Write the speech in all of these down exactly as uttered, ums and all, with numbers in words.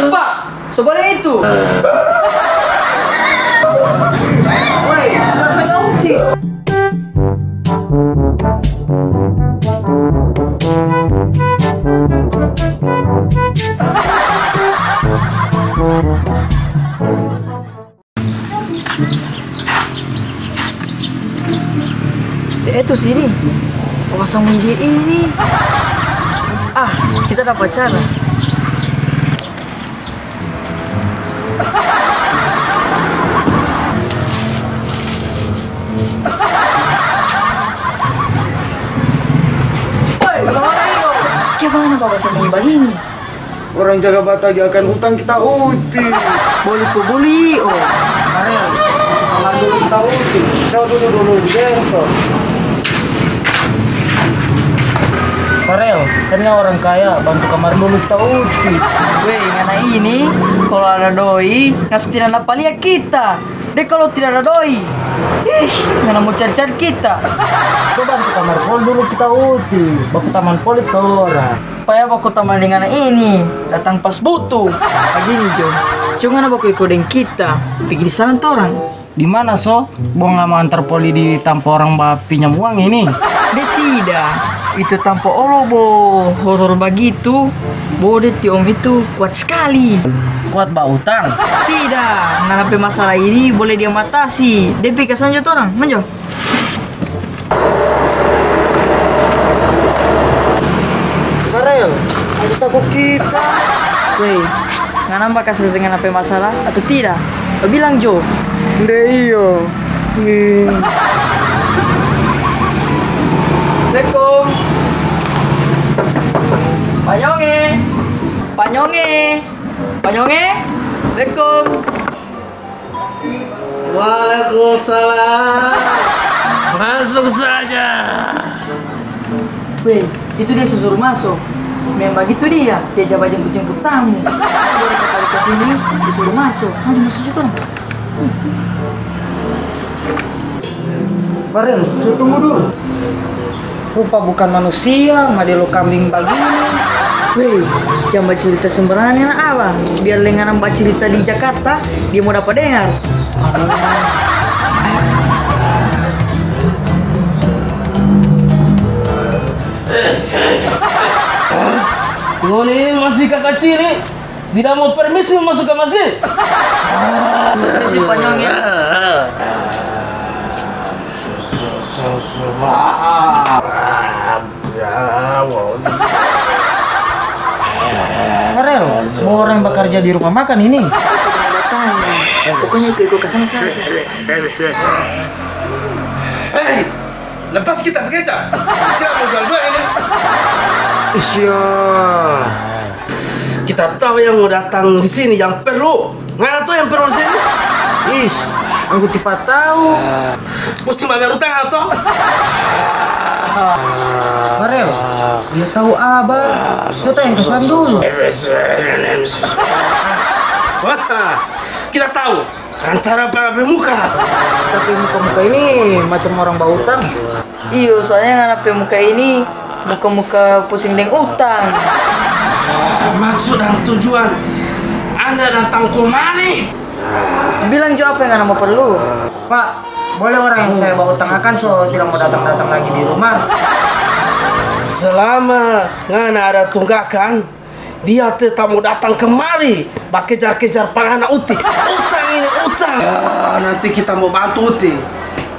Pak, so boleh itu. Woi, sudah saja uti. Eh, tu sini. Pasang dia ini. Ah, kita dapat cara. Woi, bagaimana bawa sembunyi bagini? Orang jaga batagi akan utang kita uti. Boli po boli, oh. Farel, kamar dulu kita uti. Kau dulu, dulu, dulu, so. Farel, kan ngana orang kaya, bantu kamar dulu kita uti. Weh, ngana ini, kalo ada doi, ngana setidak dapa lia kita. De kalo tidak ada doi, ih, ngana mo cari-cari kita. Coba di kamar pol dulu kita uti, baku taman poli tora. Paya baku taman deng ngana ini, datang pas butuh. Bagini jo, co ngana baku iko deng kita, pigi di sana torang. Di mana so? Bong ngana mo antar poli di tampa orang bapinjam uang ini? De tidak, itu tampa olo bo horor bagitu. Bo de ti om itu kuat skali. Kuat bautang? Tidak, ngana pe masalah ini boleh dia matasi. De pi kasan jo torang, manjo. Farel, ada tako kita. Wei, ngana bakal selesai ngana pe masalah atau tidak? Babilang jo. Nde iyo. Ih. Assalamualaikum. Panyonge. Panyonge. Panyonge. Assalamualaikum. Waalaikumsalam. Masuk saja. Weh, itu dia susur maso. Memang bagitu dia, dia ja bajemput-jemput tamu. Baru sekali ke sini, dia suruh masuk. Ayo, masuk situ, dong. Farel, su tunggu dulu. Rupa bukan manusia, model kambing bagini. Weh, jang bacirita sembarangan, abang. Biar lengan bacirita di Jakarta, dia mo dapa dengar. Ngoni ini masih kakacili, tidak mau permisi masuk kamar sini. Permisi, Panyong, ya. Farel, semua orang yang bekerja di rumah makan ini. Aku sudah bertanya. Pokoknya iko-iko ke sana saja. Hei, lepas kita bekerja. Kita mau jual-jual ini. Isya. Kita tahu yang mau datang di sini yang perlu. Ngana to yang perlu di sini? Is, angku tipa tahu. Pusing bagar utang atau? Farel, dia tahu abang. Cota yang kesan dulu. Wah, kita tahu. Kan cara pa pe muka. Tapi muka-muka ini macam orang bautang. Iyo, soalnya ngana pe muka ini muka-muka pusing deng utang. Maksud dan tujuan Anda datang kemari? Bilang jo apa yang ngana mo perlu. Pak, boleh orang yang saya bautang akan so tidak mau datang-datang lagi di rumah. Selama ngana ada tunggakan, dia tetap mo datang kemari, bakejar-kejar pa ngana uti. Utang ini, utang. Ah, nanti kita mo bantu uti.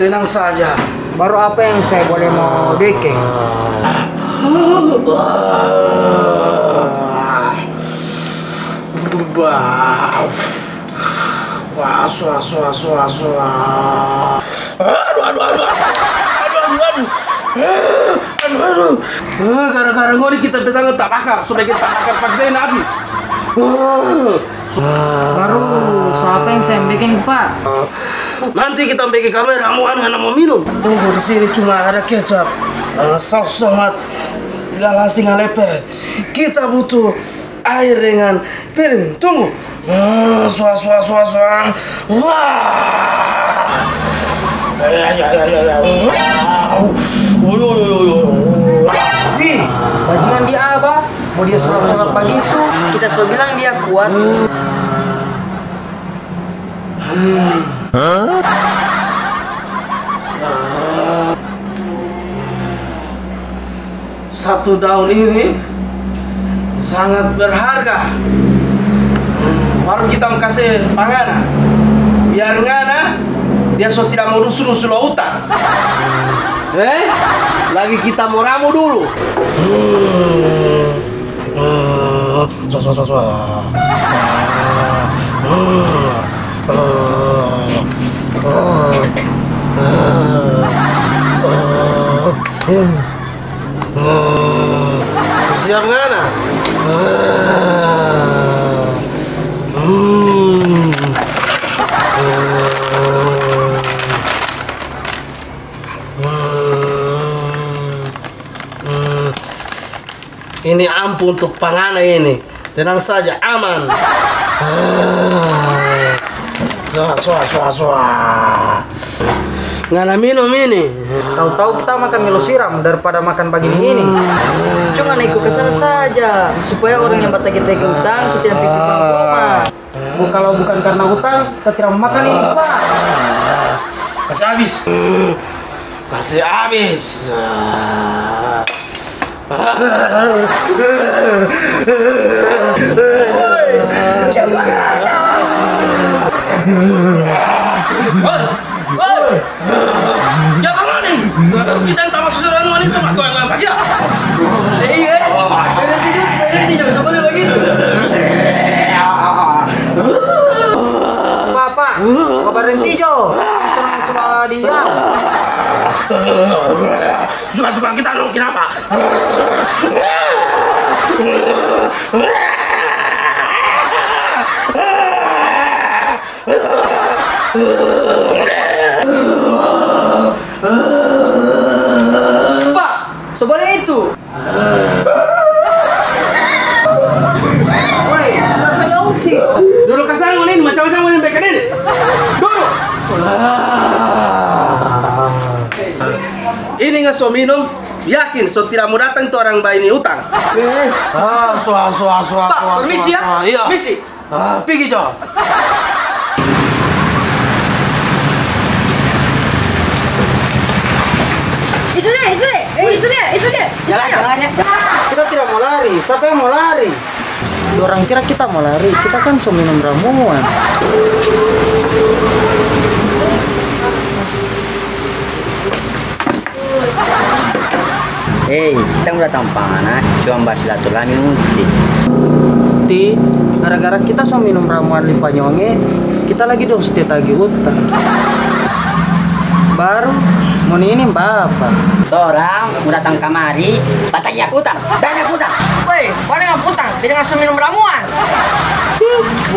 Tenang saja. Baru apa yang saya boleh mo bekeng? Wah. Wah, sua, sua, sua, sua. Aduh, aduh, aduh, aduh. Aduh, aduh, aduh. Eh, aduh, aduh. Eh, gara-gara ngoni kita pe tangan tabakar, so bikin tabakar pakaian abis. Eh. Baru, so apa yang saya bikin, Pak? Nanti kita bikin kamera, mau ngana mau minum. Tunggu di sini, cuma ada kecap, eh, saus tomat, galasi ngaleper. Kita butuh air dengan piring. Tunggu. Ah, sua, sua, sua, sua. Wah. Ya, ya, ya, ya, ya. Wah. Oi, oi, oi, oi, oi. Ih, bajingan di abah, mau dia sulap-sulap bagitu. Kita so bilang dia kuat. Satu daun ini sangat berharga. Baru kita mo kase pa ngana. Biar ngana, dia so tidak mo dusu-dusu lo utang. Eh? Lagi kita mo ramu dulu. Swa, swa, swa, swa. Siap ngana? Hmm. Hmm. Ini ampu untuk pa ngana ini. Tenang saja, aman. Ah. Swa, swa, swa, swa. Ngana minum ini. Tau-tau kita makan milo siram daripada makan bagini ini. Cuma ngana iko ka sana saja, supaya orang yang batagi-tagi utang so tidak pikir bawa. Oh, kalau bukan karena utang, kita tidak makan ini, Pak. Kasih habis. Kasih habis. Hei! Kiapa ngoni? Kita yang tama susuran ngoni cuma goyang-goyang bagitu. Iya. Berhenti dulu, berhenti, jangan sampai bagitu. Papa, mau berhenti jo. Kita mau sudah dia. Suka-suka kita lo, kenapa? Pak, so boleh itu? Woi, sudah saja uti. Duduk ka sana, ini macam-macam ini, beken ini. Duduk. Ini nggak so minum, yakin so tidak mau datang tu orang baini utang. Ah, swa, swa, swa, Pak, swa, permisi swa, ya. Swa. Iya. Permisi. Ah, pigi jo. Itu dia, itu dia. Eh, itu dia, itu dia. Itu dia. Jalan, jalan, ya. Kita tidak mau lari. Siapa yang mau lari? Dorang kira kita mau lari. Kita kan so minum ramuan. Hei, kita mo datang pa ngana, cuma basilaturahmi uti. Ti, gara-gara kita so minum ramuan di Panyonge, kita lagi dos te tagi utang. Baru, ngoni ini bapa. Torang mo datang kamari, batagi utang, banyak utang. Woi, barang apa utang? Beda so minum ramuan.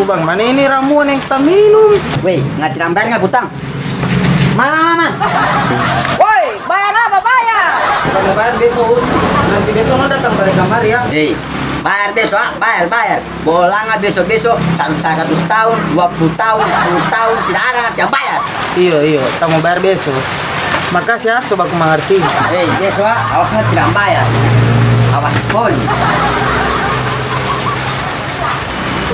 Bubang mana ini ramuan yang kita minum? Woi, nggak tirang banyak utang. Mama, mama. Woi, bayar apa, bayar? Kalau bayar besok, nanti besok mau datang balik kamar ya. Hei, bayar besok, ah, bayar, bayar. Bolanga besok-besok, satu, seratus tahun, dua puluh tahun, sepuluh tahun, tidak ada, tidak bayar. Iyo, iyo, kita mau bayar besok. Makasih ya, sobat, aku mengerti. Hei, besok, ah, awas nanti tidak bayar. Awas poli.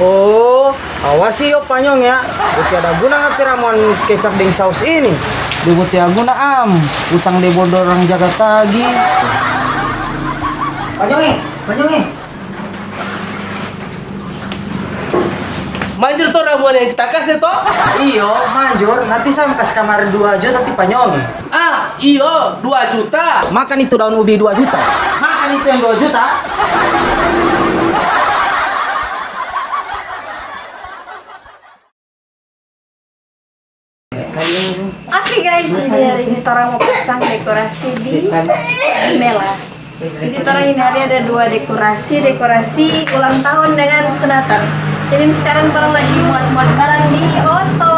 Oh. Awas iyo Panyong ya, bukti ada guna ngana pe ramuan kecap deng saus ini. De bukti ada guna am, utang de bodor orang jaga tagi. Panyong e, Panyong e. Manjur to ramuan yang kita kase to? Iyo, manjur. Nanti saya mo kas kamari dua juta ti Panyong e. Ah, iyo, dua juta. Makan itu daun ubi dua juta. Makan itu yang dua juta. Oke guys, jadi hari ini torang mo pasang dekorasi di jendela. Jadi torang ini hari ada dua dekorasi, dekorasi ulang tahun dengan sunatan. Jadi sekarang torang lagi muat-muat barang di oto.